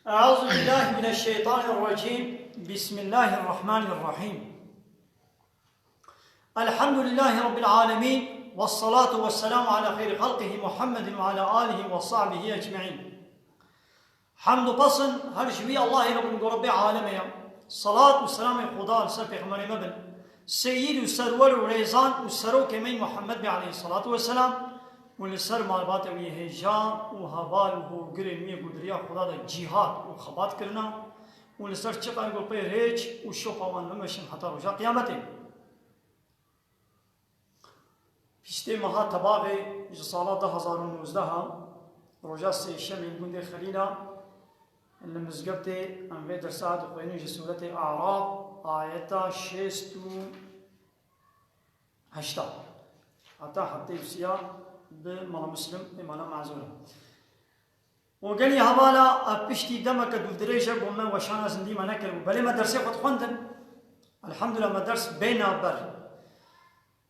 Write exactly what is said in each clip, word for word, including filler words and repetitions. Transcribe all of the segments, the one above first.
أعوذ بالله من الشيطان الرجيم. بسم الله الرحمن الرحيم. الحمد لله رب العالمين، والصلاة والسلام على خير خلقه محمد وعلى آله وصحبه أجمعين. Hemd û pesn her ji wî Allahê re bin ku Rebbê alemê ye. Selat û selamê Xuda li ser Pêxemberê me bin. Seyîd û serwer û rêzan û serokê me Muhammed be aleyhisselatu vesselam û li ser malbatê wî hêja û heval û hogirên wî ku di riya Xuda de cîhad û xebat kirina û li ser çiqayê ku pê rêç û şopa wan bimeşin heta roja qiyametê. Piştê meha Tebaxê ji sala du hezar û nozdeh, roja sêşemê li gundê Xelîla, li mizgeftê em vê dersa dixwînin ji sûretê Araf, ayeta şêst û heşta. Heta heftê û sêya bi mala Muslim ê mala Mazûr e. Û gelî hevala ev piştî demeke dûvdirêj e ku me weşana zindî me nekir û belê me dersê xwe dixwendin. Elhamdulillah me ders bê navber.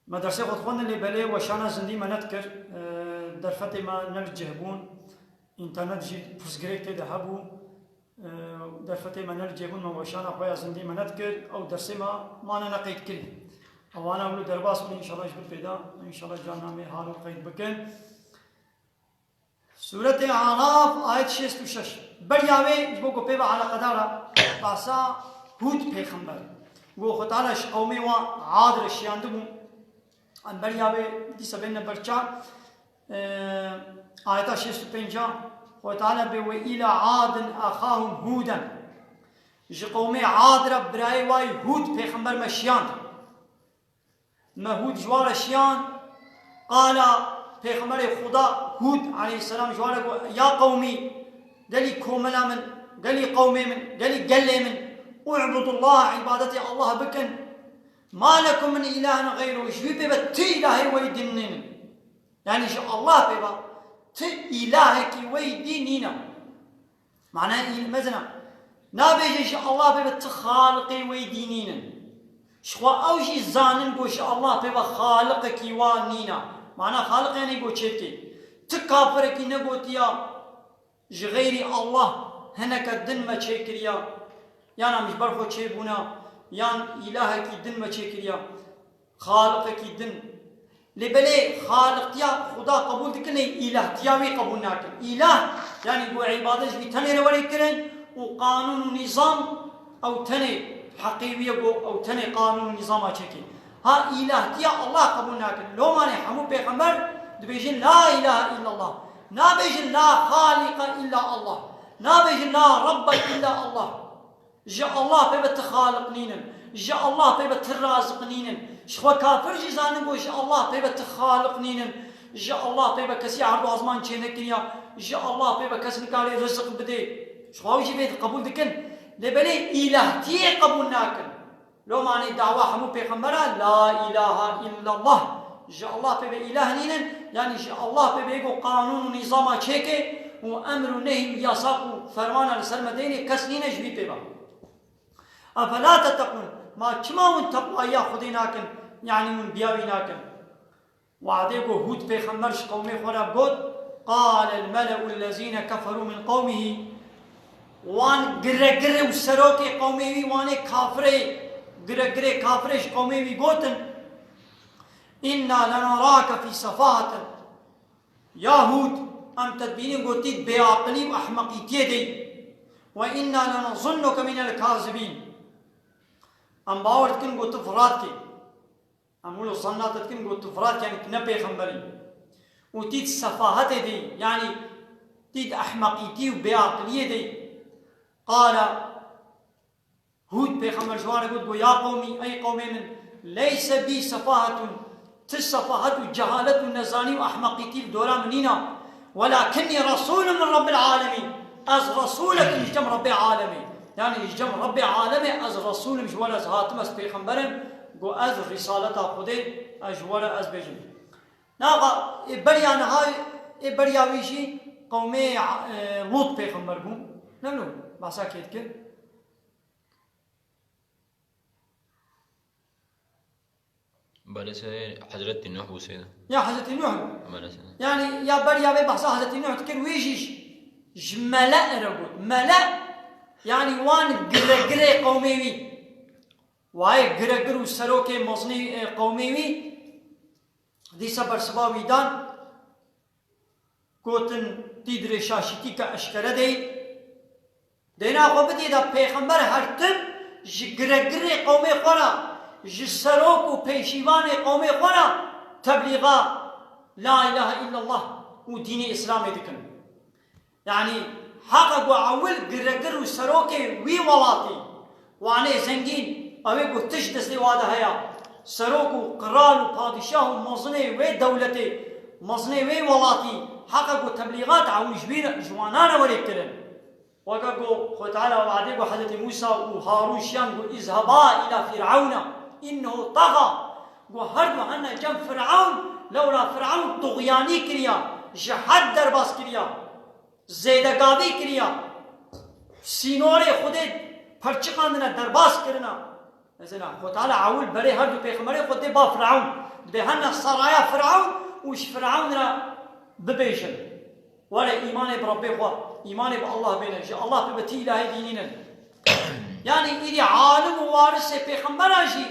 Me dersê xwe dixwendin lê belê weşana zindî me nedikir. E, derfetê me ne li cih bûn. Înternet jî pirsgirêk tê de hebû. E, derfetê me ne li cih bûn, me weşana xwe ya zindî me nedikir. Ew dersê me mane neqeydkirî. Ewana wilo derbas bûn, înşallah ji bin pêda. Înşallah carna me halo qeyd bikin. Sûretê Araf, ayet şêst û şeş. Beriya wê ji bo ku pê ve eleqedar e, behsa Hûd pêxember. Ku Xwe Teala ji qewmê wan Ad re şiyandibû. Em beriya wê dîsa bêne ber çav. Ee, ayeta şêst û pênc a, Xwe Teala bê we îla adin axahum Hûden. Ji qewmê Ad re birayê wayî Hûd pêxember me şiyand. Me Hûd ji wan re şiyan, qala Pêxemberê Xuda Hûd aleyhisselam ji wan re got, ya qewmî, gelî komela min, gelî qewmê min, gelî gelê min, u'budullah, îbadetê Allah bikin. Ma lekum min ilahin xeyru, ji wî pê ve ti îlahê wey din nînin. Yanî ji Allah pê ve ti îlahekî wey dî nîne. Mana îl-, mezina. Nabêje ji Allah pê ve ti xaliqê wey dî nînin. Ji xwe ew jî zanin ku ji Allah pê ve xaliqekî wa nîne. Mana xaliq yanî ku çêdikê. Ti kafirekî negotiya ji xeyrî Allah hineke din me çêkiriya, yan em ji ber xwe çêbûna, yan îlahekî din me çêkiriya. Xaliqekî din. Lê belê xaliqtiya Xuda qebûl dikin, lê îlahtiya wî qebûl nakin. Îlah, yanî ku îbadet ji wî tenê re were kirin û qanûn û nîzam ew tenê heqê wî ye, ku ew tenê qanûn û nîzama çêke. Ha îlahtiya Allah qebûl nakin. Lomanê hemû pêxember dibêjin la îlahe îllallah. Nabêjin la xaliqe îlla Allah. Nabêjin la rebbe îlla Allah. Ji Allah pê ve ti xaliq nînin. Ji Allah pê ve ti raziq nînin. Ji xwe kafir jî zanin ku ji Allah pê ve ti xaliq nînin. Ji Allah pê ve kesî erd û ezman çênekiriya. Ji Allah pê ve kes nikare riziq bidê. Ji xwe ew jî vê qebûl dikin. Lê belê îlahtiyê qebûl nakin. Lomanê dawa hemû pêxembera la îlaha îllallah. Ji Allah pê ve îlah nînin, yanî ji Allah pê ve yê ku qanûn û nîzama çêke û emr û nehy û yasak û fermana li ser me deyne kes nîne ji wî pê ve. Efela tettekûn, ma çima hûn teqwaya Xwedê nakin, yanî hûn biya wî nakin? Wadê ku Hûd pêxember ji qewmê xwe re got, qale el-mele'u ellezîne keferû min qewmihî, wan giregirê û serokê qewmê wî, wanê kafirê, giregirê kafirê ji qewmê wî gotin, inna lenarake fî sefahetin. Ya Hûd, em te dibînin ku tî di bêaqilî û ehmeqîtiyê de yî. Ve inna lenezunnuke minel kazibîn. Em bawer dikin ku tu firat kê. Em wilo zanna te dikin ku tu firat, yanî tu ne pêxember î. Û tî di sefahetê de yî, yanî tî di ehmeqîtî û bêaqiliyê de yî. Qala Hûd pêxember ji wan re got, got, ya qewmî, ey qewmê min, leyse bî sefahetun, ti sefahet û cehalet û nezanî û ehmeqîtî li dora min nîna. Welakinnî resûlun min Rebbil alemîn. Ez resûlek im ji cem Rebbê alemê. Yanî ji cem Rebbê alemê ez resûl im, ji we re ez hatim, ez pêxember im. Got, ez rîsaleta Xwedê, ez ji we re ez bêjim. Naxa, ê beriya niha, ê beriya wî jî qewmê, e, Lût pêxember bû. Ne wilo, behsa kê dikir? Belê se Hezretî Nuh bû seyda. Ya Hezretî Nuh bû. Belê se. Yanî ya beriya vê behsa Hezretî Nuh dikir, wî jî ji, ji mele re got. Mele, Yanî wan giregirê qewmê wî. Wayê giregir û serokê mezinê, e, qewmê wî dîsa bersiva wî dan, gotin, tî dirê şaşîtî ke eşkere dey. Dêna xwe bidî de pêxember her tim ji giregirê qewmê xwe re, ji serok û pêşîvanê qewmê xwe re teblîxa La ilahe illallah û dînê Îslamê dikin. Yanî heqa ku ewil giregir û serokê wî welatî, wanê zengîn, ew ê ku tişt destê wa de heye, serok û qral û padîşah û mezinê wê dewletê, mezinê wê welatî, heqa ku teblîxat ewil ji wî re, ji wana re were kirin. Weke ku Xwe Teala wadê ku Hezretî Mûsa û Harûn şiyan ku, "Îzheba îla Fîr'ewna înnehu taxa." Ku her du hene cem Fîr'ewn, lewra Fîr'ewn tuxyanî kiriya, ji hed derbas kiriya. Zêdegavî kiriya. Sînorê Xwedê perçiqandine, derbas kirine. Mesela, Xwe Teala ewil berê her du pêxemberê Xwe dê ba Firaun. Dibê hene seraya Firaun û ji Firaun re bibêjin. Were îmanê bi Rebbê xwe, îmanê bi Allah bêne, ji Allah bibitî îlahê dînînin. Yanî îdî alim û warisê pêxembera jî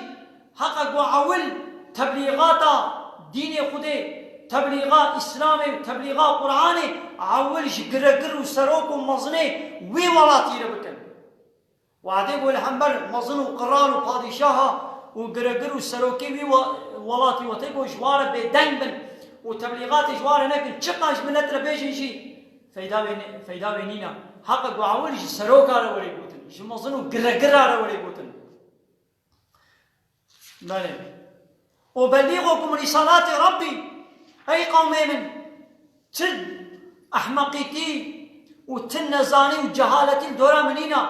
heqa ku ewil teblîxata dînê Xwedê, teblîxa Îslamê û teblîxa Qur'anê ewil ji giregir û serok û mezinê wî welatî re bikin. Wadê ku li hember mezin û qiral û padîşaha û giregir û serokê wî we-, welatî wetê ku ji wa re bêdeng bin û teblîxatê ji wa re nekin, çiqas ji milet re bêjin jî feyda wê ne-, feyda wê nîne. Heqa ku ewil ji seroka re were gotin, ji mezin û giregira re were gotin. Belê. "Ubelliğukum risalati Rabbi." Ey qewmê min, ti ehmeqîtî û ti nezanî û cehaletî li dora min nîne.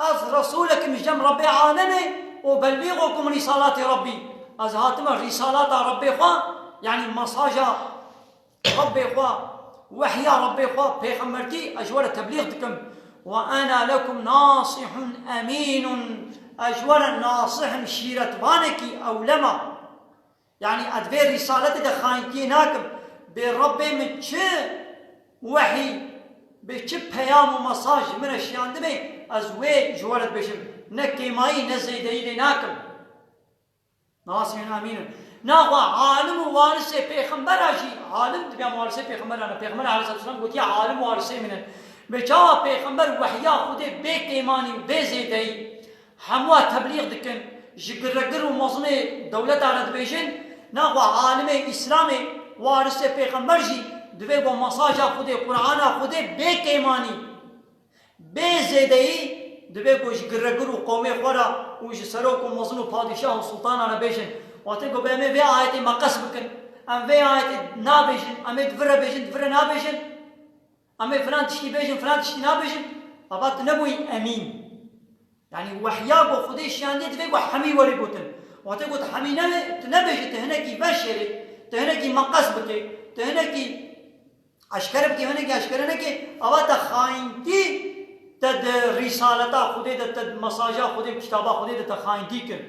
Ez resûlekim ji cem Rebbê alemê, "ubelliğukum risalati Rabbi." Ez hatime rîsalata Rebbê xwe, yanî mesaja Rebbê xwe, wehya Rebbê xwe, pêxembertî, ez ji we re teblîx dikim. "Ve ana lekum nasihun emînun." Ez ji we re nasih im, şîretvanekî ewlem a. Yanî ez vê rîsaletê de xayintiyê nakim. Bê Rebbê min çi wehî, bê çi peyam û mesaj ji min re şiyandibe, ez wê ji we re dibêjim. Ne kêmayî ne zêdeyî lê nakim. Nasihun emînun. Naxwe alim û warisê pêxembera jî, alim dibe warisê pêxembera ne. Pêxember aleyhisselatu vesselam gotiye, "Alim warisê min in." Bê çawa pêxember wehya Xwedê bê kêmanî û bê zêdeyî hemû teblîx dikin, ji giregir û mezinê dewleta re dibêjin, naxwe alimê Îslamê, warisê pêxember jî divê ku mesaja Xwedê, Qur'ana Xwedê bê kêmanî, bê zêdeyî, divê ku ji giregir û qewmê xwe re û ji serok û mezin û padîşah û sultana re bêjin. Wextê ku em ê vê ayetê meqes bikin, em vê ayetê nabêjin, em ê di vir re bêjin, di vir re nabêjin, em ê filan tiştî bêjin, filan tiştî nabêjin, ava tu nebûyî emîn. Yanî wehya ku Xwedê şiyandiye divê ku hemî were gotin. Wextê ku tu hemî nebe-, tu nebêjî, tu hinekî veşêrê, tu hinekî meqes bikê, tu hinekî eşkere bikê, hinekî eşkere nekê, ava te xayintî te di rîsaleta Xwedê de, te di mesaja Xwedê û kitaba Xwedê de te xayintî kir.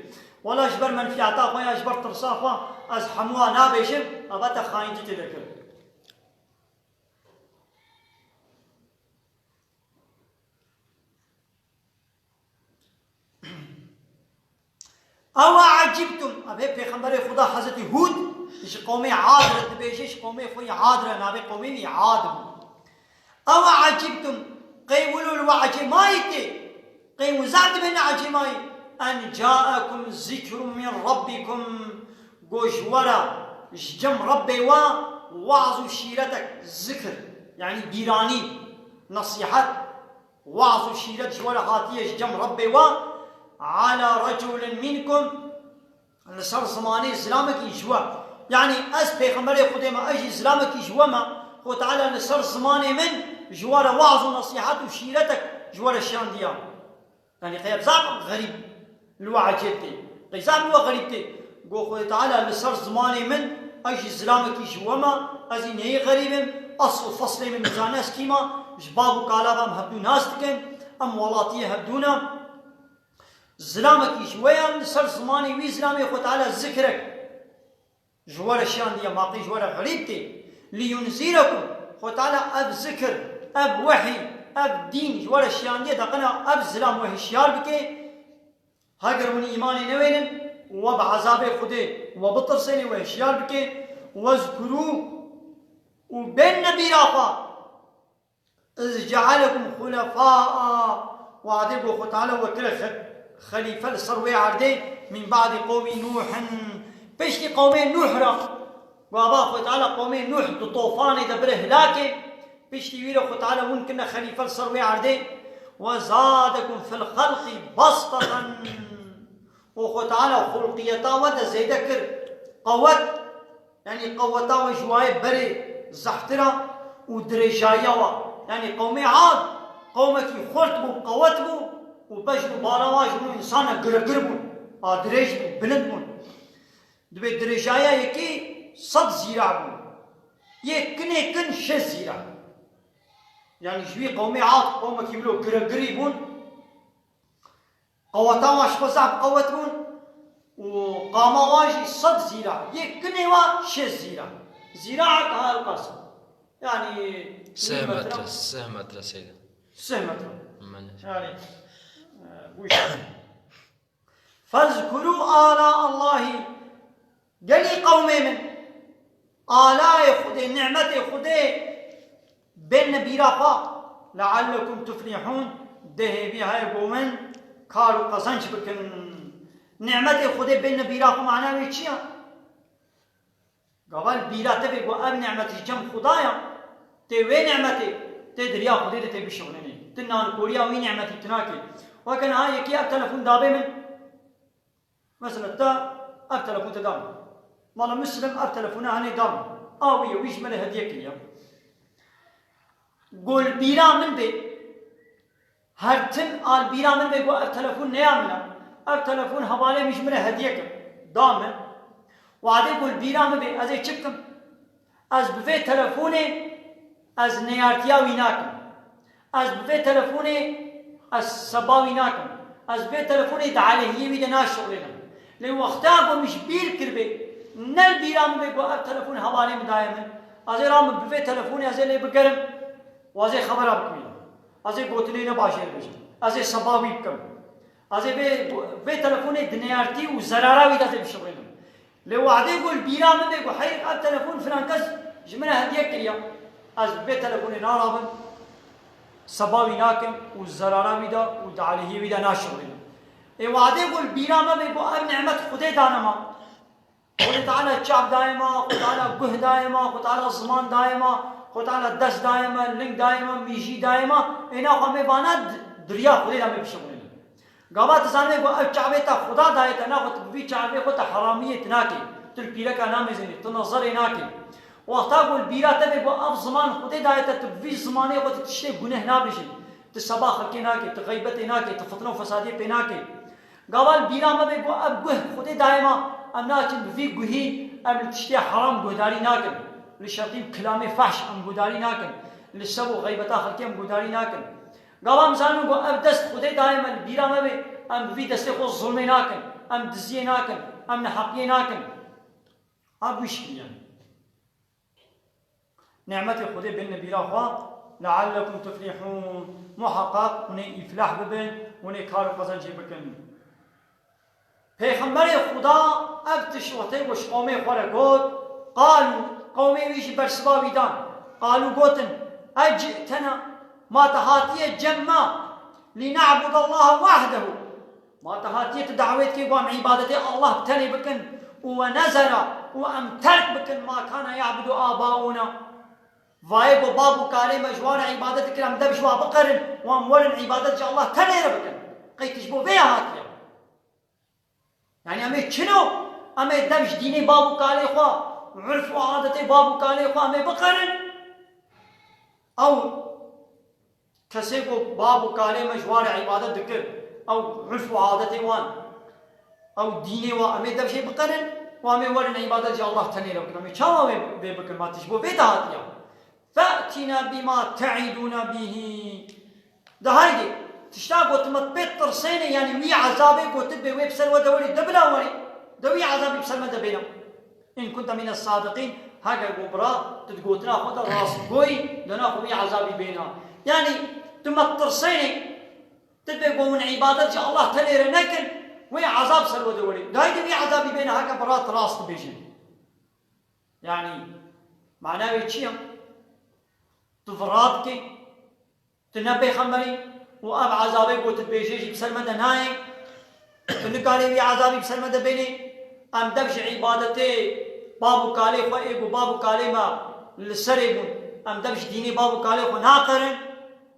Wela ji ber menfiyata xwe ya ji ber tirsa xwe ez hemûa nabêjim, ava te xayintî tê de kir. Ewa ecibtum. Ev ê pêxemberê Xuda Hezretî Hûd ji qewmê Ad re dibêje, ji qewmê xwe yê Ad re, navê qewmê wî Ad bû. Ewa ecibtum. Qey wilo li we ecêmayî tê. Qey wi zaf dibe ne ecêmayî. En caekum zikrun min rabbikum. Go ji we re, ji cem Rebbê we, waz û şîretek, zikir, yanî bîranî, nesîhet, waz û şîret ji we re hatiye ji cem Rebbê we, ala reculin minkum, li ser zimanê zilamekî ji we. Yanî ez pêxemberê Xwedê me, ez jî zilamekî ji we me, Xwe Teala li ser zimanê min ji we re waz û nesîhet û şîretek ji we re şiyandiya. Yanî qey ev zaf xerîb li we ecêb tê. Qey zaf li we xerîb tê. Go Xwedê Teala li ser zimanê min, ez jî zilamekî ji we me, ez jî neyê xerîb im, esl û feslê min nizane ez kî me, ji bav û kala ve em hevdû nas dikin, em welatiyê hevdû ne. Zilamekî ji we ye, li ser zimanê wî zilamê Xwedê Teala zikrek ji we re şiyandiye, ma qey ji we re xerîb tê. Liyunzîrekum, Xwedê Teala ev zikir, ev wehî, Ev dîn ji we re şiyandiyê, de qina ev zilam we hişyar bike. Heger hûn îmanê newênin, we bi ezabê Xwedê we bitirsênê, we hişyar bike. Wezkurû û bên nebîra xwe. Iz cealekum xulefaa, wadê ku Xwe Teala we kire xe-, xelîfe li ser wê erdê, min ba'di qewmî Nûhin. Piştî qewmê Nûh re, gava Xwe Teala qewmê Nûh di tofanê de bire hilakê, piştî wî re Xwe Teala hûn kirine xelîfe li ser wê erdê. Ve zadekum fil xelqî bastatan. Û Xwe Teala xulqiyeta we de zêde kir. Qewet, yanî qeweta we ji wayê berê zehtir a û dirêjayiya we. Yanî qewmê Ad qewmekî xurt bû, qewet bû û bejn û bara wa ji bo însana giregir bûn. A dirêj bûn, bilind bûn. Dibê dirêjayiya yekê sed zîra bûn. Yê kinê kin şeş zîra. Yanî ji wî qewmê Ad qewmekî wilo giregirî bûn. Qeweta wan ji xwe zehf qewet bûn û qama wan jî sed zîra, yê kinê wan şêst zîra. Zîra heta el qasa. Yanî Sih metre, sih metre seyda. Sih metre. Mele. Yanî, e, bu işte. Fezkuru ala Allahi. Gelî qewmê min, alayê Xwedê, nimetê Xwedê bêne bîra xwe. Leallekum tuflihûn, dehê vî heye ku hûn kar û qezenc bikin. Nimetê Xwedê bêne bîra xwe, mana wê çi ya? Gava li bîra te bê ku ev nimet ji cem Xweda ya, tê wê nimetê, tê di riya Xwedê de tê bişuxulînî. Tu nankoriya wî nimetî tu nakî. Weke niha yekî ev telefon dabê min, Mesela te ev telefon te da min. Mala Muslim ev telefona henê da min. A wî ye, wî ji min re hediye kiriye. Ku li bîra min bê, her tim a li bîra min bê ku ev telefon ne ya min e. Ev telefon hevalê min ji min re hediye kir. Da min. Wadê ku li bîra min bê, ez ê çi bikim? Ez bi vê telefonê, ez neyartiya wî nakim. Ez bi vê telefonê, ez seba wî nakim. Ez bi vê telefonê di aleyhiyê wî de naşixulênim. Lê wexta ku min ji bîr kiribê, ne li bîra min bê ku ev telefon hevalê min daye min, ez ê ramin bi vê telefonê ez ê lê bigerim û ez ê xebera bikim. Ez ê gotinê ne baş ê bibêjim. Ez ê seba wî bikim. Ez ê vê, vê telefonê di neyartî û zerara wî de ez ê bişixulênim. Lê wadê ku li bîra min bê ku heyr ev telefon filan kes ji min re hediye kiriya, ez bi vê telefonê narabim, seba wî nakim û zerara wî de û di aleyhiyê wî de naşixulînim. Ê wadê ku li bîra me bê ku ev nimet Xwedê dane me. Xwedê Teala çav daye me, Xwedê Teala guh daye me, Xwedê Teala ziman daye me, Xwedê Teala dest daye me, ling daye me, mîjî daye me, ê naxwe me vana di, di riya Xwedê de me bişixulînim. Gava tu zanî ku ev çavê te Xuda daye te, naxwe tu bi vî çavê xwe te heramiyê tu nakî, tu li pîreka namêzenî, tu nezerê nakî. Wexta ku li bîra te bê ku ev ziman Xwedê daye te, tu bi vî zimanê xwe tu tiştê guneh nabêjî, tu seba xelkê nakî, tu xeybetê nakî, tu fitne û fesadiyê pê nakî. Gava li bîra me bê ku ev guh Xwedê daye me, em naçin bi vî guhî, em li tiştê heram guhdarî nakin, li şertî bi kilamê fehş em guhdarî nakin, li seb û xeybeta xelkê em guhdarî nakin. Gava em zanin ku ev dest Xwedê daye me, li bîra me bê, em bi vî destê xwe zulmê nakin, em diziyê nakin, em neheqiyê nakin. Ha, bu iş yani. Nimetê Xwedê bêne bîra xwe, leallekum tuflihûn. Muheqeq hûn ê îflah bibin, hûn ê kar û qezencê bikin. Pêxemberê Xuda ev tişt wextê ku ji qewmê xwe re got, qalû, qewmê wî jî bersiva wî dan. Qalû gotin, eci'tena, ma te hatiye cem me, lîne'budallaha wahdehu. Ma te hatiye tu dawêt kê ku em îbadetê Allah bi tenê bikin û we nezera û em terk bikin ma kana ya'budu abauna. Vayê ku bab û kalê me ji wan re îbadet dikir, em dev ji wan biqerin û em werin îbadet ji Allah tenê re bikin. Qey tu ji bo vê ya hatiye? Yanî em ê çino? Em ê dev ji dînê bab û kalê xwe, urf û adetê bab û kalê xwe em ê biqerin? Ew kesê ku bab û kalê me ji wan re îbadet dikir, ew urf û adetê wan, ew dînê wan, em ê dev jê biqerin û em ê werin îbadet ji Allah tenê re bikin. Em ê çawa wê, wê bikin? Ma tu ji bo vê de hatiya? Fe'tina bima te'iduna bihi. De haydê, tişta ku tu me pê tirsênê, yanî wî ezabê ku tu bê wê bi ser we de werî, de bila werî, de wî ezabî bi ser me de bêne. In kunte mine sadiqîn, heger ku bira tu di gotina xwe de rastgoyî, de naxwe wî ezabî bêne. Yanî, Tu me tirsênê, tu dibê ku hûn îbadet ji Allah tenê re nekin, wê ezab ser we de werê. Dayê de wî ezabî bêne heke bi rast rast dibêjin. Yanî, mana wê çi ye? Tu vira dikê, tu ne pêxemberî û ev ezabê ku tu dibêjê jî bi ser me de nayê. Tu nikarê wî ezabî bi ser me de bênê. Em dev ji îbadetê bav û kalê xwe ê ku bav û kalê me li serê bûn. Em dev ji dînê bav û kalê xwe naqerin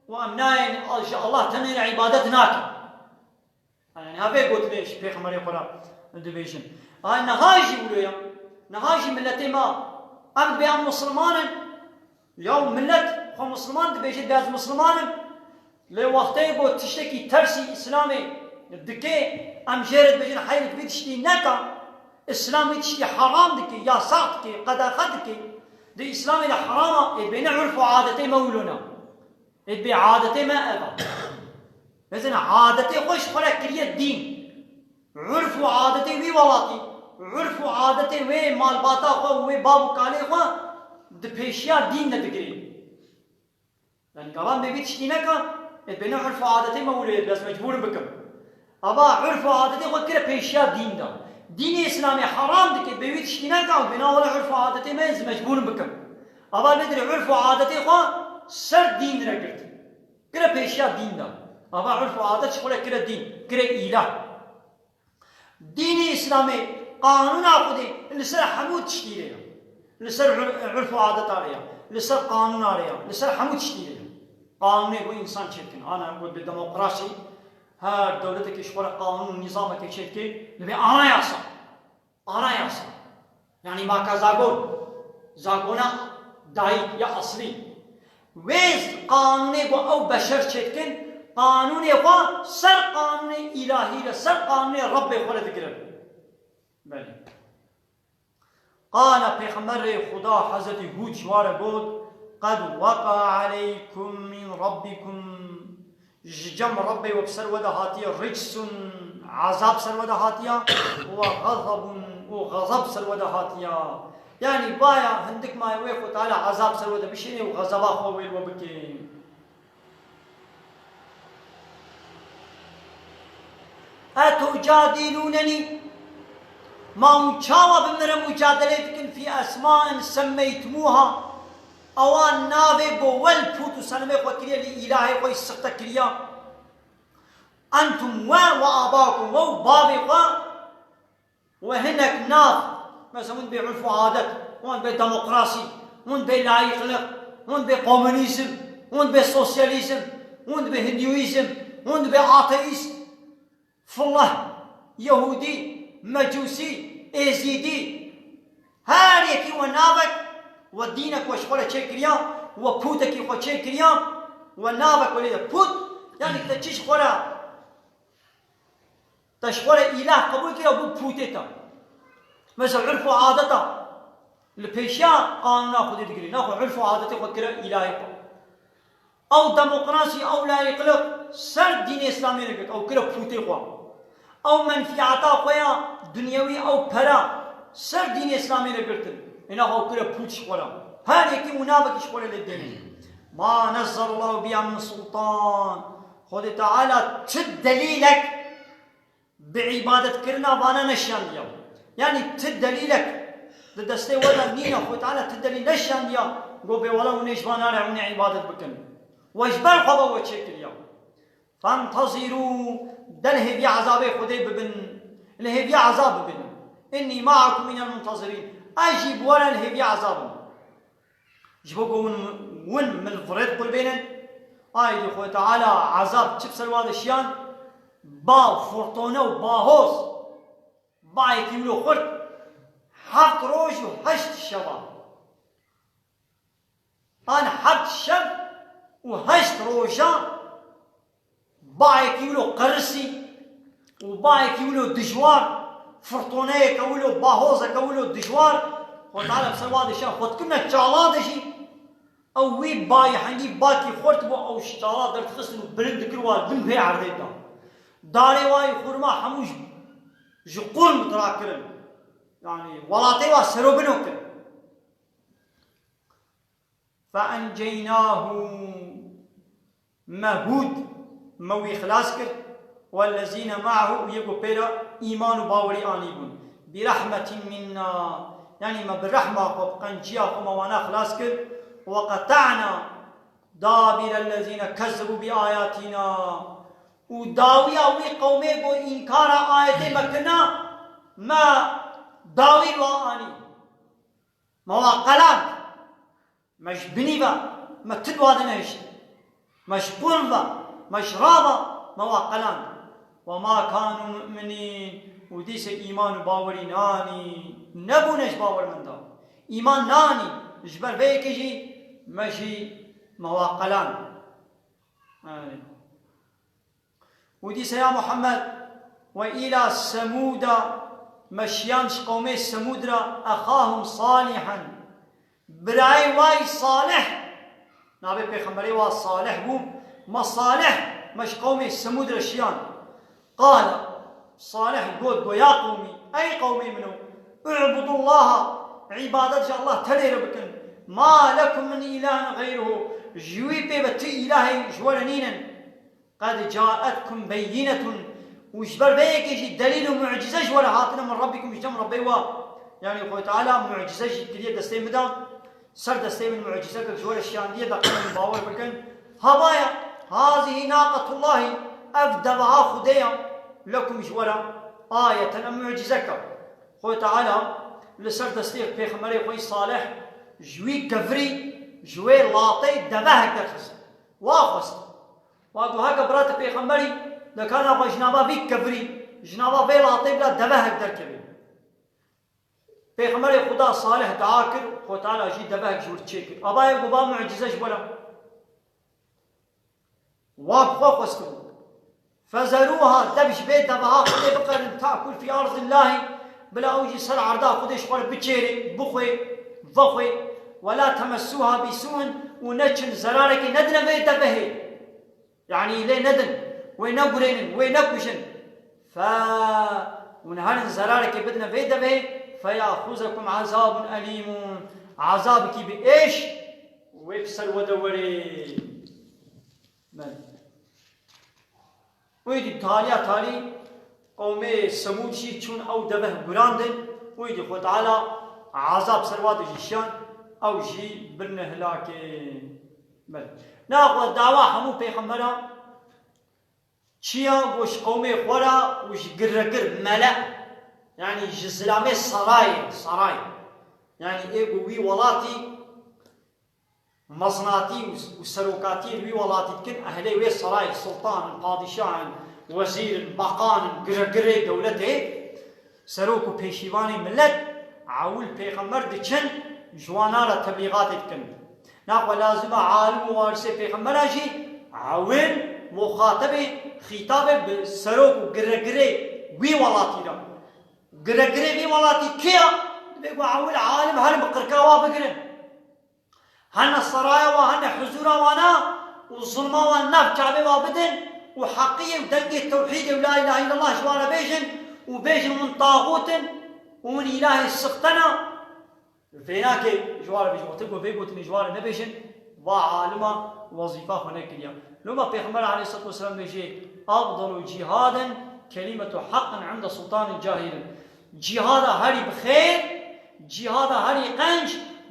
û em nayên ji Allah tenê re îbadet nakin. Yanî, ha vê gotinê ji pêxemberê xwe re dibêjin. Ha niha jî wilo ye. Niha jî miletê me, em dibê em misilman in. Ya milet xwe misilman dibêje, dibê ez misilman im. Lê wextê ku tiştekî tersî Îslamê dike, em jê re dibêjin, heyrik vî tiştî neka. Îslam vî tiştî heram dike, yasax dike, qedexe dike. Di Îslamê de heram e, ê bêne urf û adetê me wilo ne. Ê dibê adetê me ev e. Mezin adetê xwe ji xwe re kiriye dîn. Urf û adetê wî welatî, urf û adetê wê malbata xwe û wê bav û kalê xwe di pêşiya dîn de digirê. Yanî, gava em bê vî tiştî neka, ê bêne urf û adetê me wilo ye, ez mecbûr im bikim. Ava urf û adetê xwe kire pêşiya dîn de. Dînê Îslamê heram dike, bê vî tiştî neka, bêna wele urf û adetê me, ez mecbûr im bikim. Ava nedirê urf û adetê xwe ser dîn re girt. Kire pêşiya dîn de. Ava urf û adet ji xwe re kire dîn, kire îlah. Dînê Îslamê, qanûna Xwedê li ser hemû tiştî re ye. Li ser ur-, urf û adeta re ye. Li ser qanûna re ye. Li ser hemû tiştî re ye. Qanûnê ku însan çêdikin. Ana ku bi demokrasî her dewletekê ji xwe re qanûn û nîzamekê çêdike, dibê anayasa. Anayasa. Yanî maka zagon. Zagona dayik ya eslî. Wê qanûnê ku ew beşer çêdikin, qanûnê xwe ser qanûnê îlahî re, ser qanûnê Rebbê xwe re digirin. Belê. Qala Pêxemberê Xuda Hezretî Hûd ji wa re got, "Qed weqa aleykum min Rabbikum." Ji cem Rebbê we bi ser we de hatiye ricsun, ezab ser we de hatiye, we xezebun, û xezeb ser we de hatiye. Yanî baya hindik maye wê Xwe Teala ezab ser we de bişêne û xezeba xwe wê li we bike. Etucadîlûnenî, ma hûn çawa bi min re mucadelê dikin fî esmain semmeytmûha, ewa navê ku we li pût û senemê xwe kiriye, li îlahê xwe yî sixte kiriya. Entum we we abakum, we û bavê xwe, we hinek nav, mesela hûn dibê urf û adet, hûn dibê demokrasî, hûn dibê layîqliq, hûn dibê komunîzm, hûn dibê sosyalîzm, hûn dibê hindûîzm, hûn dibê ateîst, fillah, yehûdî, mecûsî, êzîdî, her yekî we navek, we dînek we ji xwe re çêkiriya, we pûtekî xwe çêkiriya, we navek we lê de pût, yanî te çi ji xwe re, te ji xwe re îlah qebûl kiriya, bû pûtê te. Mesela urf û adeta li pêşiya qanûna Xwedê digirî, naxwe urf û adetê xwe kire îlahê xwe. Ew demokrasî, ew layîqliq ser dînê Îslamê re girt, ew kire pûtê xwe. Ew menfîata xwe ya dinyewî, ew pera ser dînê Îslamê re girtin. Êna xwe ew kire pût ji xwe re. Her yekî û navekî ji xwe re lê dêne. Ma nezzelallahu biha min sultan. Xwedê Teala çi delîlek bi îbadetkirina vana neşiyandiya. Yanî ti delîlek di destê we de nîne, Xwedê Teala ti delîl neşiyandiya, got bê wela hûn ê ji van nare hûn ê îbadet bikin. We ji ber xwe ve we çêkiriya. Fentezîrû, de li hêviya ezabê Xwedê bibin, li hêviya ezab bibin. Innî me'akum minel muntezirîn. Ez jî bi we re li hêviya ezab im. Ji bo ku hûn, hûn min virêt qulbênin, aydî Xwedê Teala ezab çi bi ser wa de şiyan, ba û furtone û bahoz, bayekî wilo xurt, heft roj û heşt şeva. An heft şev û heşt roja bayekî wilo qerisî û bayekî wilo dijwar, firtoneyeke wilo, bahozeke wilo dijwar, Xwedê Teala bi ser wa dişa xwe dikirine çala de jî, ew wî bayê hengî bakî xurt bû, ew ji çala derdixistin û bilind dikir wa bin vê erdê da. Darê wa yê xurma hemû ji, ji qurm dirakirin. Yanî welatê wa serobino kir. فأنجيناه me Hûd, me wî xilas kir, wellezîne me'ehu, û yê ku pê re îman û bawerî anîbûn. Bi rehmetin minna, yanî me bi rehma xwe, bi qenciya xwe me wana xilas kir. Ve qeta'na dabîrellezîne kezzebû bi ayatîna. Û dawiya wî qewmê ku înkara ayetê me kirina, me dawî wa anî. Me wa qeland. Me ji binî ve, me tu di wa de nehişt. Me ji qurm ve, me ji ra ve, me wa qeland. Ve ma kanu mu'minîn. Û dîse îman û bawerî nanî. Nebûne ji bawermenda. Îman nanî. Ji ber vê yekê jî me jî me wa qeland. Ey. Û dîse ya Muhammed, ve îla Semûda, me şiyan ji qewmê Semûd re, exahum Salihan, birayê wa yî Salih, navê pêxemberê wa Salih bû, me Salih, me ji qewmê Semûd re şiyan. Qale, Salih got, go ya qewmî, ey qewmê min o, u'budullaha, îbadet ji Allah tenê re bikin, ma lekum min îlahin xeyruhu, ji wî pê ve tu îlahê ji we re nînin. Qed caetkum beyinetun, û ji ber vê yekê jî delîl û mucize ji we re hatine min Rabbikum, ji cem Rebbê we. Yanî Xwedê Teala mucize jî kiriye destê min de, ser destê min mucizeke ji we re şiyandiye, da qewm bawer bikin. Havaya, hazihi naqetullahî, ev deveha Xwedê ya, lekum ji we re, ayeten, ev mucizeke. Xwedê Teala li ser destê pêxemberê xwe yî Salih, ji wî kevirî, ji wê latê devehek derxist. Wa xwest. Wa got, heke bira tu pêxemberî, de ka nava ji nava vî kevirî, ji nava vê latê bila devehek derkevê. Pêxemberê Xuda Salih dua kir, Xwedê Teala jî devehek ji wir çêkir. Abayê got, va mucize ji we re. Wa bi xwe xwestibû. Fezeruha, dev ji vê deveha Xwedê bixerin, ta'kul fî ardillahî, bila ew jî ser erda Xwedê ji xwe re biçêrê, bixwê, vexwê, we la temessuha bisu'in, û neçin zerarekê nedine vê devehê. Yanî lê nedin, wê negurênin, wê nekujin. Fe, hûn herin zerarekê bidine vê devê, feyaxuzekum azabun elîmun, azabekî bi êş wê bi ser we de werê. Belê. Wê dî taliya talî qewmê Semûd jî çûn ew deveh gurandin, wê dî Xwe Teala azab ser wa de jî şiyan, ew jî birine hilakê. Belê. Naxwe dawa hemû pêxembera çiya ku ji qewmê xwe re û ji giregir, mele, yanî ji zilamê sarayê, saray, yanî ê ku wî welatî mezinatî û, û serokatiyê li wî welatî dikin, ehlê wê sarayê, sultan in, padîşah in, wezîr in, beqan in, giregirê dewletê, serok û pêşîvanê milet, ewil pêxember diçin, ji wana re teblîxatê dikin. Naxwe lazim e alim û warisê pêxembera jî ewil muxatebê, xîtabê bi serok û giregirê wî welatî re. Giregirê vî welatî kê ya? Divê ku ewil alim herin bi qirka wa bigirin. Hene seraya wa, hene huzura wana û zulma wan nav çavê wa bidin û heqiyê û dengê tewhîdê û la ilahe illallah ji wan re bêjin û bêjin hûn taxût in û hûn îlahê sixtena. Vênakê ji wan re bêjin. Wextê ku vê gotinê ji wan re nebêjin, va alima wezîfa xwe nekiriya. Loma Pêxember aleyhisselatu vesselam bêjê, "Afdalu cihadin kelimetu haqqin inde sultanin cahilin." Cîhada herî bi xêr, cîhada herî qenc,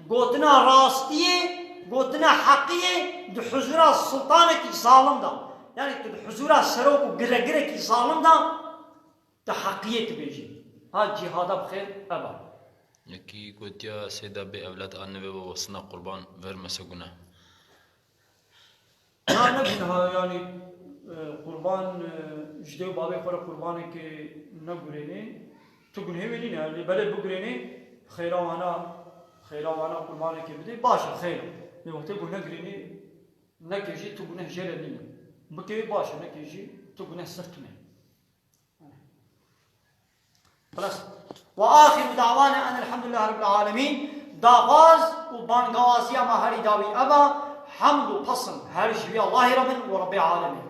gotina rastiyê, gotina heqiyê di huzura sultanekî zalim de. Yanî tu di huzura serok û giregirekî zalim de, tu heqiyê dibêjî. Ha cîhada bi xêr ev e. Yekî gotiya, "Seyda bê evlad anivê we wesina qurban, vermese gune." Na, ne guneh e, yanî, e, qurban, e, ji dê û bavê xwe re qurbanekê negurênê, tu gunehê wê nîne. Lê belê bigurênê, xêra wana, xêra wana qurbanekê bidê, baş e, xêr e. Lê wextê ku negirênê, neke jî, tu guneh jê re nîne. Bikê, baş e, neke jî, tu guneh ser tune. Xelas. Ve axiru da'wana enelhamdülillahi rabbil alemin. Daxwaz û bangawaziya me herî dawî ev e, hemd û pesin her ji wî Allahê re bin û Rebbê alemê.